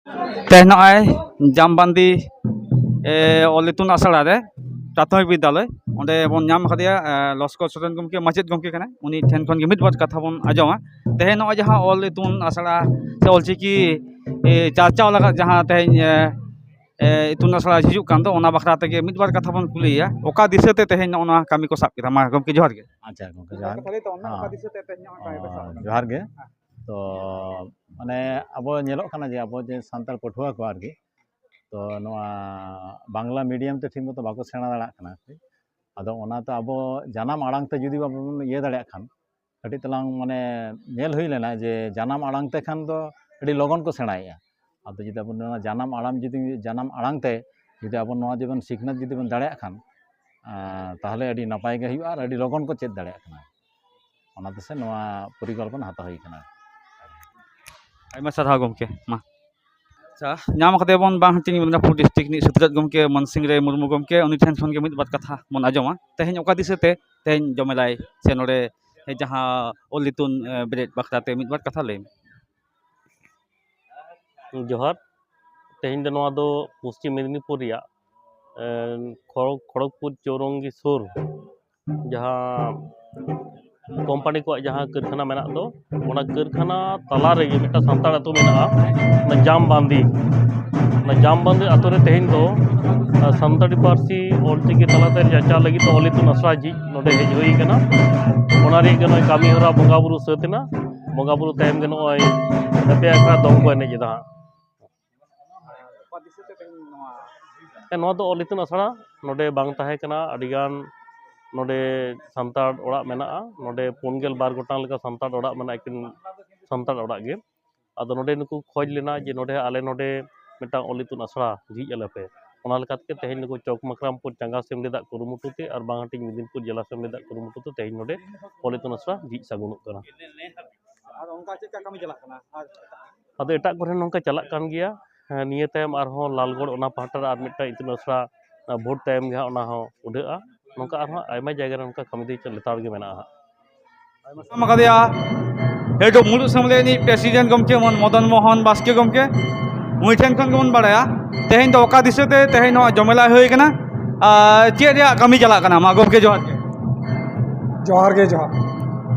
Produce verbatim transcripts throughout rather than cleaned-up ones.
ᱛᱮᱦᱮᱧ ᱱᱚᱜᱼᱚᱭ ᱡᱟᱢᱵᱟᱱᱫᱤ ᱮ, ᱚᱞ ᱤᱛᱩᱱ ᱟᱥᱲᱟ ᱨᱮ, ᱯᱨᱟᱛᱷᱚᱢᱤᱠ ᱵᱤᱫᱽᱫᱟᱞᱚᱭ, ᱚᱸᱰᱮ ᱵᱚᱱ ᱧᱟᱢ ᱟᱠᱟᱫᱮᱭᱟ ᱮ, ᱞᱚᱥᱠᱚᱨ ᱥᱚᱨᱮᱱ ᱜᱚᱢᱠᱮ, ᱢᱟᱪᱮᱫ ᱜᱚᱢᱠᱮ ᱠᱟᱱᱟᱭ᱾ ᱩᱱᱤ ᱴᱷᱮᱱ ᱠᱷᱚᱱ ᱜᱮ ᱢᱤᱫ ᱵᱟᱨ ᱠᱟᱛᱷᱟ ᱵᱚᱱ ᱟᱸᱡᱚᱢᱟ᱾ ᱛᱮᱦᱮᱧ ᱱᱚᱜᱼᱚᱭ ᱡᱟᱦᱟᱸ ᱚᱞ ᱤᱛᱩᱱ ᱟᱥᱲᱟ ᱥᱮ ᱚᱞᱪᱤᱠᱤ ᱮ, ᱪᱟᱨᱪᱟᱣ ᱞᱟᱹᱜᱤᱫ ᱡᱟᱦᱟᱸ ᱛᱮᱦᱮᱧ ᱮ, ᱮ, ᱤᱛᱩᱱ ᱟᱥᱲᱟ ᱦᱤᱡᱩᱜ ᱠᱟᱱ ᱫᱚ, ᱚᱱᱟ ᱵᱟᱠᱷᱨᱟ ᱛᱮᱜᱮ ᱢᱤᱫ ᱵᱟᱨ ᱠᱟᱛᱷᱟ ᱵᱚᱱ ᱠᱩᱞᱤᱭᱮᱭᱟ᱾ ᱚᱠᱟ ᱫᱤᱥᱟᱹ ᱛᱮ ᱛᱮᱦᱮᱧ ᱱᱚᱜᱼᱚ ᱱᱚᱣᱟ ᱠᱟᱹᱢᱤ ᱠᱚ ᱥᱟᱵ ᱠᱮᱫᱟ? ᱢᱟ ᱜᱚᱢᱠᱮ, ᱡᱚᱦᱟᱨ ᱜᱮ᱾ ᱟᱪᱪᱷᱟ ᱜᱚᱢᱠᱮ, ᱡᱚᱦᱟᱨ᱾ ᱠᱟᱛᱷᱟ ᱞᱟᱹᱭ ᱛᱟᱵᱚᱱ ᱢᱮ, ᱚᱠᱟ ᱦᱮᱸ᱾ ᱫᱤᱥᱟᱹ ᱛᱮ ᱛᱮᱦᱮᱧ ᱱᱚᱜᱼᱚᱭ ᱠᱟᱹᱢᱤ ᱯᱮ ᱥᱟᱵ ᱚ, ᱠᱮᱫᱟ? ᱡᱚᱦᱟᱨ ᱜᱮ᱾ ᱛᱚ, ᱢᱟᱱᱮ, ᱟᱵᱚ ᱧᱮᱞᱚᱜ ᱠᱟᱱᱟ ᱡᱮ ᱟᱵᱚ ᱡᱮ ᱥᱟᱱᱛᱟᱲ ᱯᱟᱹᱴᱷᱩᱣᱟᱹ ᱠᱚ ᱟᱨᱠᱤ, ᱛᱚ ᱱᱚᱣᱟ ᱵᱟᱝᱞᱟ medium ᱛᱮ ᱴᱷᱤᱠ ᱢᱚᱛᱚ ᱵᱟᱠᱚ ᱥᱮᱬᱟ ᱫᱟᱲᱮᱭᱟᱜ ᱠᱟᱱᱟ ᱟᱨᱠᱤ᱾ ᱟᱫᱚ ᱚᱱᱟᱛᱮ ᱟᱵᱚ ᱡᱟᱱᱟᱢ ᱟᱲᱟᱝ ᱛᱮ ᱡᱩᱫᱤ ᱵᱟᱵᱚᱱ ᱤᱭᱟᱹ ᱫᱟᱲᱮᱭᱟᱜ ᱠᱷᱟᱱ, ᱠᱟᱹᱴᱤᱡ ᱛᱟᱞᱟᱝ, ᱢᱟᱱᱮ, ᱧᱮᱞ ᱦᱩᱭ ᱞᱮᱱᱟ ᱡᱮ ᱡᱟᱱᱟᱢ ᱟᱲᱟᱝ ᱛᱮ ᱠᱷᱟᱱ ᱫᱚ ᱟᱹᱰᱤ ᱞᱚᱜᱚᱱ ᱠᱚ ᱥᱮᱬᱟᱭᱮᱫᱼᱟ᱾ ᱟᱫᱚ ᱡᱩᱫᱤ ᱟᱵᱚ ᱱᱚᱣᱟ ᱡᱟᱱᱟᱢ ᱟᱲᱟᱝ, ᱡᱩᱫᱤ ᱡᱟᱱᱟᱢ ᱟᱲᱟᱝ ᱛᱮ ᱡᱩᱫᱤ ᱟᱵᱚ ᱱᱚᱣᱟ ᱡᱩᱫᱤ ᱵᱚᱱ ᱥᱤᱠᱷᱱᱟᱹᱛ ᱡᱩᱫᱤ ᱵᱚᱱ ᱫᱟᱲᱮᱭᱟᱜ ᱠᱷᱟᱱ, ᱟᱸ, ᱛᱟᱦᱚᱞᱮ ᱟᱹᱰᱤ ᱱᱟᱯᱟᱭ ᱜᱮ ᱦᱩᱭᱩᱜᱼᱟ ᱟᱨ ᱟᱹᱰᱤ ᱞᱚᱜᱚᱱ ᱠᱚ ᱪᱮᱫ ᱫᱟᱲᱮᱭᱟᱜ ᱠᱟᱱᱟ᱾ ᱚᱱᱟ ᱛᱮᱥᱮ ᱱᱚᱣᱟ ᱯᱚᱨᱤᱠᱚᱞᱯᱚᱱᱟ ᱦᱟᱛᱟᱣ ᱦᱩᱭ ᱠᱟᱱᱟ᱾ ᱟᱭᱢᱟ ᱥᱟᱨᱦᱟᱣ ᱜᱚᱢᱠᱮ᱾ ᱢᱟ, ᱟᱪᱪᱷᱟ, ᱧᱟᱢ ᱠᱟᱫᱮ ᱵᱚᱱ ᱵᱟᱝ ᱦᱟᱹᱴᱤᱧ ᱢᱮᱫᱽᱱᱟᱯᱩᱨ district ᱨᱤᱱᱤᱡ ᱥᱩᱫᱷᱨᱟᱹᱛ ᱜᱚᱢᱠᱮ ᱢᱟᱱᱥᱤᱝ ᱨᱮ ᱢᱩᱨᱢᱩ ᱜᱚᱢᱠᱮ, ᱩᱱᱤ ᱴᱷᱮᱱ ᱠᱷᱚᱱ ᱜᱮ ᱢᱤᱫ ᱵᱟᱨ ᱠᱟᱛᱷᱟ ᱵᱚᱱ ᱟᱸᱡᱚᱢᱟ᱾ ᱛᱮᱦᱮᱧ ᱚᱠᱟ ᱫᱤᱥᱟᱹ ᱛᱮ ᱛᱮᱦᱮᱧ ᱡᱚᱢᱮᱞᱟᱭ ᱥᱮ ᱱᱚᱰᱮ ᱡᱟᱦᱟᱸ ᱚᱞ ᱤᱛᱩᱱ ᱮ, ᱵᱮᱨᱮᱫ ᱵᱟᱠᱷᱨᱟ ᱛᱮ ᱢᱤᱫ ᱵᱟᱨ ᱠᱟᱛᱷᱟ ᱞᱟᱹᱭ ᱢᱮ᱾ ᱡᱚᱦᱟᱨ᱾ ᱛᱮᱦᱮᱧ ᱫᱚ ᱱᱚᱣᱟ ᱫᱚ ᱯᱚᱥᱪᱤᱢ ᱢᱮᱫᱽᱱᱤᱯᱩᱨ ᱨᱮᱭᱟᱜ, ᱮᱸ, ᱠᱷᱚᱲᱚᱜ-, ᱠᱷᱚᱲᱚᱜᱽᱯᱩᱨ ᱪᱳᱣᱨᱚᱝᱜᱤ ᱥᱩᱨ ᱡᱟᱦᱟᱸ ᱠᱳᱢᱯᱟᱱᱤ ᱠᱚᱣᱟᱜ ᱡᱟᱦᱟᱸ ᱠᱟᱹᱨᱠᱷᱟᱱᱟ ᱢᱮᱱᱟᱜ ᱫᱚ, ᱚᱱᱟ ᱠᱟᱹᱨᱠᱷᱟᱱᱟ ᱛᱟᱞᱟ ᱨᱮᱜᱮ ᱢᱤᱫᱴᱟᱝ ᱥᱟᱱᱛᱟᱲ ᱟᱹᱛᱩ ᱢᱮᱱᱟᱜᱼᱟ, ᱚᱱᱟ ᱡᱟᱢᱵᱟᱱᱫᱤ᱾ ᱚᱱᱟ ᱡᱟᱢᱵᱟᱱᱫᱤ ᱟᱹᱛᱩ ᱨᱮ ᱛᱮᱦᱮᱧ ᱫᱚ, ᱟᱸ, ᱥᱟᱱᱛᱟᱲᱤ ᱯᱟᱹᱨᱥᱤ ᱚᱞᱪᱤᱠᱤ ᱛᱟᱞᱟᱛᱮ ᱪᱟᱨᱪᱟᱣ ᱞᱟᱹᱜᱤᱫ ᱛᱮ ᱚᱞ ᱤᱛᱩᱱ ᱟᱥᱲᱟ ᱡᱷᱤᱡ ᱱᱚᱰᱮ ᱦᱮᱡ ᱦᱩᱭ ᱠᱟᱱᱟ᱾ ᱚᱱᱟ ᱨᱮᱭᱟᱜ ᱜᱮ ᱱᱚᱜᱼᱚᱭ ᱠᱟᱹᱢᱤ ᱦᱚᱨᱟ ᱵᱚᱸᱜᱟ ᱵᱩᱨᱩ ᱥᱟᱹᱛ ᱮᱱᱟ᱾ ᱵᱚᱸᱜᱟ ᱵᱩᱨᱩ ᱛᱟᱭᱚᱢ ᱜᱮ ᱱᱚᱜᱼᱚᱭ ᱯᱮ ᱟᱠᱷᱲᱟ ᱫᱚᱝ ᱠᱚ ᱮᱱᱮᱡ ᱮᱫᱟ ᱦᱟᱸᱜ᱾ ᱦᱮᱸ, ᱱᱚᱣᱟ ᱫᱚ ᱚᱞ ᱤᱛᱩᱱ ᱟᱥᱲᱟ ᱱᱚᱰᱮ ᱵᱟᱝ ᱛᱟᱦᱮᱸ ᱠᱟᱱᱟ᱾ ᱟᱹᱰᱤᱜᱟᱱ ᱱᱚᱰᱮ ᱥᱟᱱᱛᱟᱲ ᱚᱲᱟᱜ ᱢᱮᱱᱟᱜᱼᱟ᱾ ᱱᱚᱰᱮ ᱯᱩᱱ ᱜᱮᱞ ᱵᱟᱨ ᱜᱚᱴᱟᱝ ᱞᱮᱠᱟ ᱥᱟᱱᱛᱟᱲ ᱚᱲᱟᱜ ᱢᱮᱱᱟᱜᱼᱟ, ᱮᱠᱮᱱ ᱥᱟᱱᱛᱟᱲ ᱚᱲᱟᱜ ᱜᱮ᱾ ᱟᱫᱚ ᱱᱚᱰᱮ ᱱᱩᱠᱩ ᱠᱷᱚᱡᱽ ᱞᱮᱱᱟ ᱡᱮ ᱱᱚᱰᱮ, ᱟᱞᱮ ᱱᱚᱰᱮ ᱢᱤᱫᱴᱟᱝ ᱚᱞ ᱤᱛᱩᱱ ᱟᱥᱲᱟ ᱡᱷᱤᱡ ᱟᱞᱮ ᱯᱮ᱾ ᱚᱱᱟ ᱞᱮᱠᱟ ᱛᱮᱜᱮ ᱛᱮᱦᱮᱧ ᱱᱩᱠᱩ ᱪᱚᱠ ᱢᱟᱠᱨᱟᱢᱯᱩᱨ ᱪᱟᱸᱜᱟ ᱥᱮᱢᱞᱮᱫᱟᱜ ᱠᱩᱨᱩᱢᱩᱴᱩ ᱛᱮ ᱟᱨ ᱵᱟᱝᱦᱟᱴᱤᱧ ᱢᱮᱫᱤᱱᱯᱩᱨ ᱡᱮᱞᱟ ᱥᱮᱢᱞᱮᱫᱟᱜ ᱠᱩᱨᱩᱢᱩᱴᱩ ᱛᱮ ᱛᱮᱦᱮᱧ ᱱᱚᱰᱮ ᱚᱞ ᱤᱛᱩᱱ ᱟᱥᱲᱟ ᱡᱷᱤᱡ ᱥᱟᱹᱜᱩᱱᱚᱜ ᱠᱟᱱᱟ᱾ ᱟᱨ ᱚᱱᱠᱟ ᱪᱮᱫ ᱞᱮᱠᱟ ᱠᱟᱹᱢᱤ ᱪᱟᱞᱟᱜ ᱠᱟᱱᱟ? ᱟᱨ ᱟᱫᱚ ᱮᱴᱟᱜ ᱠᱚᱨᱮ ᱱᱚᱝᱠᱟ ᱪᱟᱞᱟᱜ ᱠᱟᱱ ᱜᱮᱭᱟ᱾ ᱦᱮᱸ, ᱱᱤᱭᱟᱹ ᱛᱟᱭᱚᱢ ᱟᱨᱦᱚᱸ ᱞᱟᱞᱜᱚᱲ ᱚᱱᱟ ᱯᱟᱦᱴᱟ ᱨᱮ ᱟᱨ ᱢᱤᱫᱴᱟᱝ ᱤᱛᱩᱱ ᱟᱥᱲᱟ, ᱚᱱᱟ ᱵᱷᱳᱴ ᱛᱟᱭᱚᱢ ᱜᱮ ᱦᱟᱸᱜ ᱚᱱᱟ ᱦᱚᱸ ᱩᱰᱷᱟᱹᱜᱼᱟ᱾ ᱱᱚᱝᱠᱟ ᱟᱨᱦᱚᱸ ᱟᱭᱢᱟ ᱡᱟᱭᱜᱟ ᱨᱮ ᱱᱚᱝᱠᱟ ᱠᱟᱹᱢᱤ ᱫᱚ ᱞᱮᱛᱟᱲ ᱜᱮ ᱢᱮᱱᱟᱜᱼᱟ ᱦᱟᱸᱜ᱾ ᱟᱭᱢᱟ ᱥᱟᱨᱦᱟᱣ ᱠᱟᱫᱮᱭᱟ ᱦᱮᱰ ᱚᱯᱷ ᱢᱩᱞᱩᱜ ᱥᱮᱢᱞᱮᱫ ᱨᱤᱱᱤᱡ ᱯᱨᱮᱥᱤᱰᱮᱱᱴ ᱜᱚᱢᱠᱮ ᱢᱟᱱ ᱢᱚᱫᱚᱱ ᱢᱳᱦᱚᱱ ᱵᱟᱥᱠᱮ ᱜᱚᱢᱠᱮ᱾ ᱩᱱᱤ ᱴᱷᱮᱱ ᱠᱷᱚᱱ ᱜᱮᱵᱚᱱ ᱵᱟᱲᱟᱭᱟ ᱛᱮᱦᱮᱧ ᱫᱚ ᱚᱠᱟ ᱫᱤᱥᱟᱹ ᱛᱮ ᱛᱮᱦᱮᱧ ᱱᱚᱣᱟ ᱡᱚᱢᱮᱞᱟᱭ ᱦᱩᱭ ᱠᱟᱱᱟ ᱟᱨ ᱪᱮᱫ ᱨᱮᱭᱟᱜ ᱠᱟᱹᱢᱤ ᱪᱟᱞᱟᱜ ᱠᱟᱱᱟ᱾ ᱢᱟ ᱜᱚᱢᱠᱮ, ᱡᱚᱦᱟᱨ ᱜᱮ᱾ ᱡᱚᱦᱟᱨ ᱜᱮ, ᱡᱚᱦᱟᱨ᱾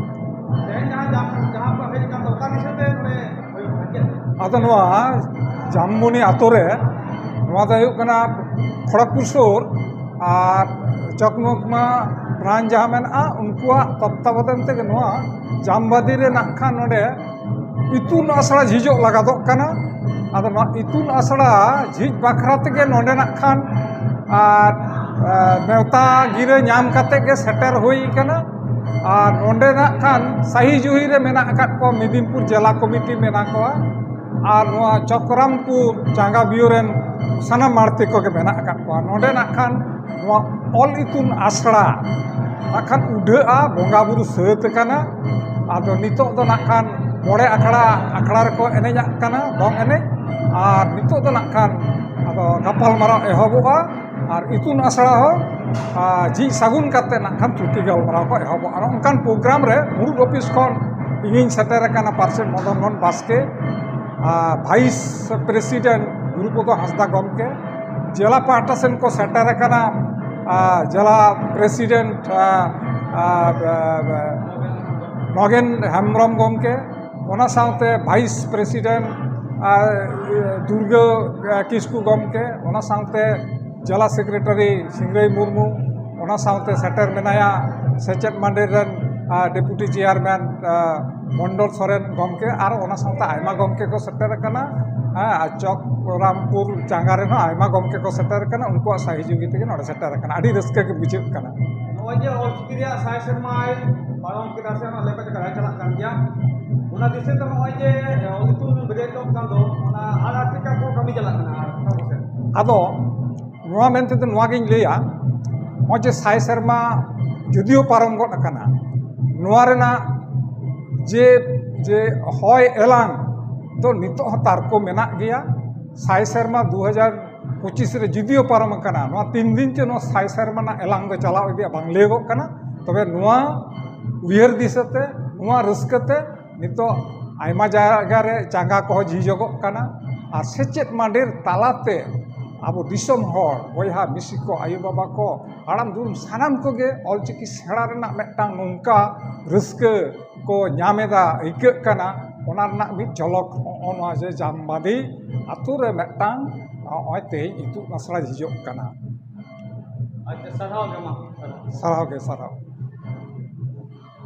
ᱛᱮᱦᱮᱧ ᱡᱟᱦᱟᱸ ᱡᱟᱢ- ᱡᱟᱦᱟᱸ ᱯᱮ ᱦᱮᱡ ᱟᱠᱟᱱ ᱫᱚ ᱚᱠᱟ ᱫᱤᱥᱟᱹ ᱛᱮ ᱱᱚᱰᱮ ᱦᱩᱭᱩᱜ ᱠᱟᱱᱟ? ᱪᱮᱫ? ᱟᱫᱚ ᱱᱚᱣᱟ ᱡᱟᱢᱵᱚᱱᱤ ᱟᱛᱳ ᱨᱮ, ᱱᱚᱣᱟ ᱫᱚ ᱦᱩᱭᱩᱜ ᱠᱟᱱᱟ ᱠᱷᱚᱲᱚᱜᱽᱯᱩᱨ ᱥᱩᱨ, ᱟᱨ ᱪᱚᱠᱢᱚᱠᱢᱟ ᱵᱨᱟᱧᱪ ᱡᱟᱦᱟᱸ ᱢᱮᱱᱟᱜᱼᱟ, ᱩᱱᱠᱩᱣᱟᱜ ᱛᱚᱛᱛᱟᱵᱚᱫᱟᱱ ᱛᱮᱜᱮ ᱱᱚᱣᱟ ᱡᱟᱢᱵᱟᱫᱤ ᱨᱮ ᱱᱟᱜ ᱠᱷᱟᱱ ᱱᱚᱰᱮ ᱤᱛᱩᱱ ᱟᱥᱲᱟ ᱡᱷᱤᱡᱚᱜ ᱞᱟᱜᱟᱫᱚᱜ ᱠᱟᱱᱟ᱾ ᱟᱫᱚ ᱱᱚᱣᱟ ᱤᱛᱩᱱ ᱟᱥᱲᱟ ᱡᱷᱤᱡ ᱵᱟᱠᱷᱨᱟ ᱛᱮᱜᱮ ᱱᱚᱰᱮ ᱱᱟᱜ ᱠᱷᱟᱱ ᱟᱨ, ᱟᱨ ᱱᱮᱣᱛᱟ ᱜᱤᱨᱟᱹ ᱧᱟᱢ ᱠᱟᱛᱮ ᱜᱮ ᱥᱮᱴᱮᱨ ᱦᱩᱭ ᱠᱟᱱᱟ᱾ ᱟᱨ ᱱᱚᱰᱮ ᱱᱟᱜ ᱠᱷᱟᱱ ᱥᱟᱹᱦᱤ ᱡᱩᱦᱤ ᱨᱮ ᱢᱮᱱᱟᱜ ᱟᱠᱟᱫ ᱠᱚᱣᱟ, ᱢᱮᱫᱤᱱᱯᱩᱨ ᱡᱮᱞᱟ ᱠᱚᱢᱤᱴᱤ ᱢᱮᱱᱟᱜ ᱠᱚᱣᱟ, ᱟᱨ ᱱᱚᱣᱟ ᱪᱚᱠᱨᱟᱢᱯᱩᱨ ᱪᱟᱸᱜᱟ ᱵᱤᱭᱳ ᱨᱮᱱ ᱥᱟᱱᱟᱢ ᱢᱟᱹᱬᱛᱮ ᱠᱚᱜᱮ ᱢᱮᱱᱟᱜ ᱟᱠᱟᱫ ᱠᱚᱣᱟ᱾ ᱱᱚᱰᱮ ᱱᱟᱜ ᱠᱷᱟᱱ ᱱᱚᱣᱟ ᱚᱞ ᱤᱛᱩᱱ ᱟᱥᱲᱟ ᱱᱟᱜ ᱠᱷᱟᱱ ᱩᱰᱷᱟᱹᱜᱼᱟ, ᱵᱚᱸᱜᱟ ᱵᱩᱨᱩ ᱥᱟᱹᱛ ᱟᱠᱟᱱᱟ᱾ ᱟᱫᱚ ᱱᱤᱛᱚᱜ ᱫᱚ ᱱᱟᱜ ᱠᱷᱟᱱ ᱢᱚᱬᱮ ᱟᱠᱷᱲᱟ, ᱟᱠᱷᱲᱟ ᱨᱮᱠᱚ ᱮᱱᱮᱡᱟᱜ ᱠᱟᱱᱟ ᱫᱚᱝ ᱮᱱᱮᱡ, ᱟᱨ ᱱᱤᱛᱚᱜ ᱫᱚ ᱱᱟᱜ ᱠᱷᱟᱱ ᱟᱫᱚ ᱜᱟᱯᱟᱞ ᱢᱟᱨᱟᱣ ᱮᱦᱚᱵᱚᱜᱼᱟ, ᱟᱨ ᱤᱛᱩᱱ ᱟᱥᱲᱟ ᱦᱚᱸ ᱟᱨ ᱡᱷᱤᱡ ᱥᱟᱹᱜᱩᱱ ᱠᱟᱛᱮ ᱱᱟᱜ ᱠᱷᱟᱱ ᱛᱷᱩᱛᱤ ᱜᱟᱞᱢᱟᱨᱟᱣ ᱠᱚ ᱮᱦᱚᱵᱚᱜᱼᱟ᱾ ᱱᱚᱝᱠᱟᱱ ᱯᱨᱳᱜᱨᱟᱢ ᱨᱮ ᱢᱩᱬᱩᱫ ᱚᱯᱷᱤᱥ ᱠᱷᱚᱱ ᱤᱧᱤᱧ ᱥᱮᱴᱮᱨ ᱟᱠᱟᱱᱟ ᱯᱟᱨᱥᱮᱛ ᱢᱚᱫᱚᱱ ᱢᱳᱦᱚᱱ ᱵᱟᱥᱠᱮ, ᱟᱨ ᱵᱷᱟᱭᱤᱥ ᱯᱨᱮᱥᱤᱰᱮᱱᱴ ᱜᱩᱨᱩᱯᱚᱫᱚ ᱦᱟᱸᱥᱫᱟ ᱜᱚᱢᱠᱮ, ᱡᱮᱞᱟ ᱯᱟᱦᱴᱟ ᱥᱮᱱ ᱠᱚ ᱥᱮᱴᱮᱨ ᱟᱠᱟᱱᱟ, ᱟᱨ ᱡᱮᱞᱟ ᱯᱨᱮᱥᱤᱰᱮᱱᱴ, ᱟᱨ, ᱟᱨ, ᱟᱨ, ᱱᱚᱜᱮᱱ ᱦᱮᱢᱵᱨᱚᱢ ᱜᱚᱢᱠᱮ, ᱚᱱᱟ ᱥᱟᱶᱛᱮ ᱵᱷᱟᱭᱤᱥ ᱯᱨᱮᱥᱤᱰᱮᱱᱴ, ᱟᱨ, ᱫᱩᱨᱜᱟᱹ ᱠᱤᱥᱠᱩ ᱜᱚᱢᱠᱮ, ᱚᱱᱟ ᱥᱟᱶᱛᱮ ᱡᱮᱞᱟ ᱥᱮᱠᱨᱮᱴᱟᱨᱤ ᱥᱤᱝᱨᱟᱹᱭ ᱢᱩᱨᱢᱩ, ᱚᱱᱟ ᱥᱟᱶᱛᱮ ᱥᱮᱴᱮᱨ ᱢᱮᱱᱟᱭᱟ ᱥᱮᱪᱮᱫ ᱢᱟᱱᱰᱤ ᱨᱮᱱ, ᱟᱨ, ᱰᱮᱯᱩᱴᱤ ᱪᱮᱭᱟᱨᱢᱮᱱ, ᱟᱨ, ᱢᱚᱱᱰᱚᱞ ᱥᱚᱨᱮᱱ ᱜᱚᱢᱠᱮ, ᱟᱨ ᱚᱱᱟ ᱥᱟᱶᱛᱮ ᱟᱭᱢᱟ ᱜᱚᱢᱠᱮ ᱠᱚ ᱥᱮᱴᱮᱨ ᱟᱠᱟᱱᱟ᱾ ᱦᱮᱸ, ᱟᱨ ᱪᱚᱠᱨᱟᱢᱯᱩᱨ ᱪᱟᱸᱜᱟ ᱨᱮᱱ ᱦᱚᱸ ᱟᱭᱢᱟ ᱜᱚᱢᱠᱮ ᱠᱚ ᱥᱮᱴᱮᱨ ᱟᱠᱟᱱᱟ, ᱩᱱᱠᱩᱣᱟᱜ ᱥᱟᱦᱤᱡᱩᱜᱤ ᱛᱮᱜᱮ ᱱᱚᱰᱮ ᱥᱮᱴᱮᱨ ᱟᱠᱟᱱᱟ᱾ ᱟᱹᱰᱤ ᱨᱟᱹᱥᱠᱟᱹ ᱜᱮ ᱵᱩᱡᱷᱟᱹᱜ ᱠᱟᱱᱟ᱾ ᱱᱚᱜᱼᱚᱭ ᱡᱮ ᱚᱞᱪᱤᱠᱤ ᱨᱮᱭᱟᱜ ᱥᱟᱭ ᱥᱮᱨᱢᱟᱭ ᱯᱟᱨᱚᱢ ᱠᱮᱫᱟ ᱥᱮ ᱚᱱᱟ ᱞᱮᱵᱮᱫ ᱠᱟᱫᱟᱭ, ᱪᱟᱞᱟᱜ ᱠᱟᱱ ᱜᱮᱭᱟ, ᱚᱱᱟ ᱫᱤᱥᱟᱹ ᱛᱮ ᱱᱚᱜᱼᱚᱭ ᱡᱮ ᱚᱞ ᱤᱛᱩᱱ ᱵᱮᱨᱮᱫᱚᱜ ᱠᱟᱱ ᱫᱚ, ᱚᱱᱟ ᱟᱨ ᱟᱨ ᱪᱮᱫ ᱠᱚ ᱠᱟᱹᱢᱤ ᱪᱟᱞᱟᱜ ᱠᱟᱱᱟ ᱟᱨ ᱚᱠᱟ ᱠᱚ ᱥᱮᱫ? ᱟᱫᱚ ᱱᱚᱣᱟ ᱢᱮᱱ ᱛᱮᱫᱚ ᱱᱚᱣᱟ ᱜᱤᱧ ᱞᱟᱹᱭᱟ, ᱱᱚᱜᱼᱚᱭ ᱡᱮ ᱥᱟᱭ ᱥᱮᱨᱢᱟ ᱡᱩᱫᱤᱭᱳ ᱯᱟᱨᱚᱢ ᱜᱚᱫ ᱟᱠᱟᱱᱟ, ᱱᱚᱣᱟ ᱨᱮᱱᱟᱜ ᱡᱮ, ᱡᱮ ᱦᱚᱭ ᱮᱞᱟᱝ ᱫᱚ ᱱᱤᱛᱚᱜ ᱦᱚᱸ ᱛᱟᱨᱠᱚ ᱢᱮᱱᱟᱜ ᱜᱮᱭᱟ᱾ ᱥᱟᱭ ᱥᱮᱨᱢᱟ ᱫᱩ ᱦᱟᱡᱟᱨ ᱯᱚᱸᱪᱤᱥ ᱨᱮ ᱡᱩᱫᱤᱭᱳ ᱯᱟᱨᱚᱢ ᱟᱠᱟᱱᱟ, ᱱᱚᱣᱟ ᱛᱤᱱ ᱫᱤᱱ ᱪᱚ ᱱᱚᱣᱟ ᱥᱟᱭ ᱥᱮᱨᱢᱟ ᱨᱮᱱᱟᱜ ᱮᱞᱟᱝ ᱫᱚ ᱪᱟᱞᱟᱣ ᱤᱫᱤᱜᱼᱟ, ᱵᱟᱝ ᱞᱟᱹᱭᱟᱹᱜᱚᱜ ᱠᱟᱱᱟ᱾ ᱛᱚᱵᱮ ᱱᱚᱣᱟ ᱩᱭᱦᱟᱹᱨ ᱫᱤᱥᱟᱹᱛᱮ, ᱱᱚᱣᱟ ᱨᱟᱹᱥᱠᱟᱹᱛᱮ ᱱᱤᱛᱚᱜ ᱟᱭᱢᱟ ᱡᱟᱭᱜᱟ ᱨᱮ ᱪᱟᱸᱜᱟ ᱠᱚᱦᱚᱸ ᱡᱷᱤᱡᱚᱜᱚᱜ ᱠᱟᱱᱟ᱾ ᱟᱨ ᱥᱮᱪᱮᱫ ᱢᱟᱰᱮᱨ ᱛᱟᱞᱟᱛᱮ ᱟᱵᱚ ᱫᱤᱥᱚᱢ ᱦᱚᱲ, ᱵᱚᱭᱦᱟ ᱢᱤᱥᱤ ᱠᱚ, ᱟᱭᱳ ᱵᱟᱵᱟ ᱠᱚ, ᱦᱟᱲᱟᱢ ᱫᱩᱲᱩᱢ ᱥᱟᱱᱟᱢ ᱠᱚᱜᱮ ᱚᱞᱪᱤᱠᱤ ᱥᱮᱬᱟ ᱨᱮᱱᱟᱜ ᱢᱤᱫᱴᱟᱝ ᱱᱚᱝᱠᱟ ᱨᱟᱹᱥᱠᱟᱹ ᱠᱚ ᱧᱟᱢ ᱮᱫᱟ, ᱟᱹᱭᱠᱟᱹᱜ ᱠᱟᱱᱟ᱾ ᱚᱱᱟ ᱨᱮᱱᱟᱜ ᱢᱤᱫ ᱡᱷᱚᱞᱚᱠ ᱱᱚᱜᱼᱚ ᱱᱚᱣᱟ ᱡᱮ ᱡᱟᱢᱵᱟᱫᱤ ᱟᱛᱳ ᱨᱮ ᱢᱤᱫᱴᱟᱝ ᱱᱚᱜᱼᱚᱭ ᱛᱮᱦᱮᱧ ᱤᱛᱩᱱ ᱟᱥᱲᱟ ᱦᱤᱡᱩᱜ ᱠᱟᱱᱟ᱾ ᱟᱪᱪᱷᱟ, ᱥᱟᱨᱦᱟᱣ ᱜᱮ ᱢᱟ᱾ ᱥᱟᱨᱦᱟᱣ ᱜᱮ ᱥᱟᱨᱦᱟᱣ᱾